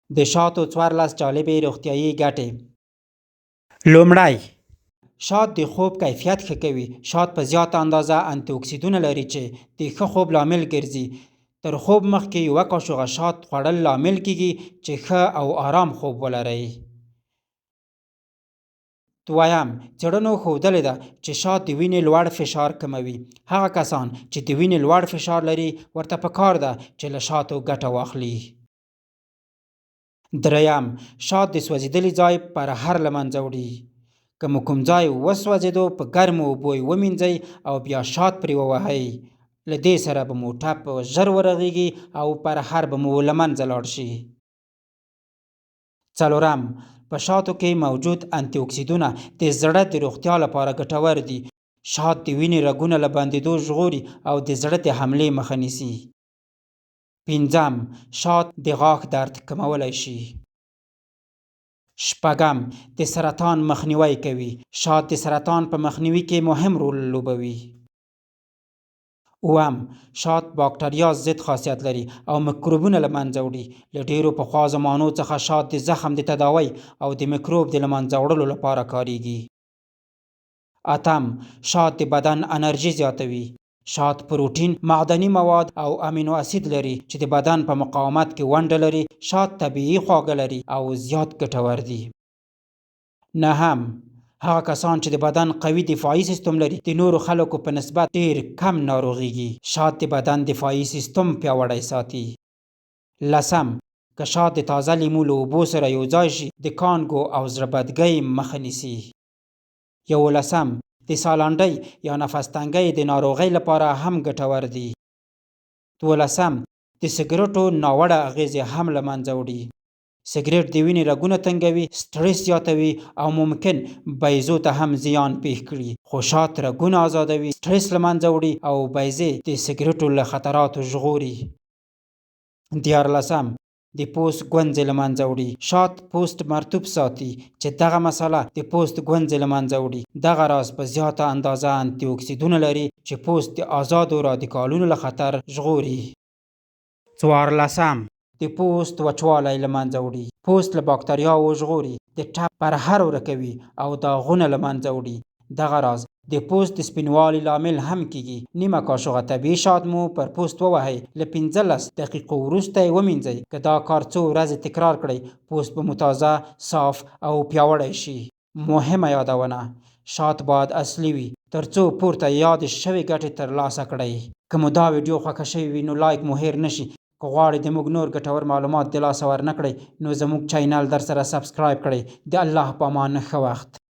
د شاتو 14 جالبې روغتیايي ګټې. لومړی، شات د خوب کیفیت ښه کوي. شات په زیاته اندازه انتي اکسیدونه لري چې د ښه خوب لامل ګرځي. تر خوب مخکې یوه کاشوغه شات خوړل لامل کیږي چې ښه او ارام خوب ولرئ. دویم، څېړنو ښودلې ده چې شات د وینې لوړ فشار کموي. هغه کسان چې د وینې لوړ فشار لري، ورته پکار ده چې له شاتو ګټه واخلي. دریم، شات د سوځېدلي ځای پرهر له منځه وړي. که مو کوم ځای وسوځېدو، په ګرمو اوبو یې ومینځئ او بیا شات پرې ووهئ. له دې سره به مو ټپ ژر ورغېږي او پرهر به مو له منځه لاړ شي. څلورم، په شاتو کې موجود انتي اکسیدونه د زړه د روغتیا لپاره ګټور دي. شات د وینې رګونه له بندېدو ژغوري او د زړه د حملې مخه نیسي. پنځم، شات د غاښ درد کمولی شي. شپږم، د سرطان مخنیوی کوي. شات د سرطان په مخنیوي کې مهم رول لوبوي. اووم، شات باکتریا ضد خاصیت لري او میکروبونه له منځه وړي. له ډېرو پخوا زمانو څخه شات د زخم د تداوۍ او د میکروب د له منځه وړلو لپاره کارېږي. اتم، شات د بدن انرژي زیاتوي. شات پروټین، معدني مواد او امینو اسید لري چې د بدن په مقاومت کې ونډه لري. شات طبیعي خواږه لري او زیات ګټور دي. نهم، هغه کسان چې د بدن قوي دفاعي سیستم لري، د نورو خلکو په نسبت ډېر کم ناروغېږي. شات د بدن دفاعي سیستم پیاوړی ساتي. لسم، که شات د تازه لیمو له اوبو سره یو ځای شي، د کانګو او زړه بدګۍ مخه نیسي. یولسم، د سالنډۍ یا نفس تنګۍ د ناروغۍ لپاره هم ګټور دي. دولسم، د سګرټو ناوړه اغېزې هم له منځه وړي. سګرټ د وینې رګونه تنګوي، سټرس زیاتوي او ممکن بیضو ته هم زیان پېښ کړي، خو شات رګونه ازادوي، سټرس له منځه وړي او بیضې د سګرټو له خطراتو ژغوري. دیارلسم، د پوست ګونځې له منځه وړي. شات پوست مرطوب ساتي چې دغه مساله د پوست ګونځې له منځه وړي. دغه راز په زیاته اندازه انتي اکسیدونه لري چې پوست د ازادو رادیکالونو له خطر ژغوري. څوارلسم، د پوست وچوالی له منځه وړي. پوست له باکتریاوو ژغوري، د ټپ پرهر ورکوي او داغونه له منځه وړي. دغه راز د پوست د سپینوالي لامل هم کېږي. نیمه کاشوغه طبیعي شات مو پر پوست ووهئ، له 15 دقیقو وروسته یې ومینځئ. که دا کار څو ورځې تکرار کړئ، پوست به مو تازه، صاف او پیاوړی شي. مهمه یادونه، شات باید اصلي وي ترڅو پورته یادې شوې ګټې ترلاسه کړئ. که مو دا ویډیو خوښه شوې وي، نو لایک مو هېر نه شي. که غواړئ د موږ نور ګټور معلومات د لاسه ورنه کړئ، نو زموږ چینل درسره سبسکرایب کړئ. د الله په امان، ښه وخت.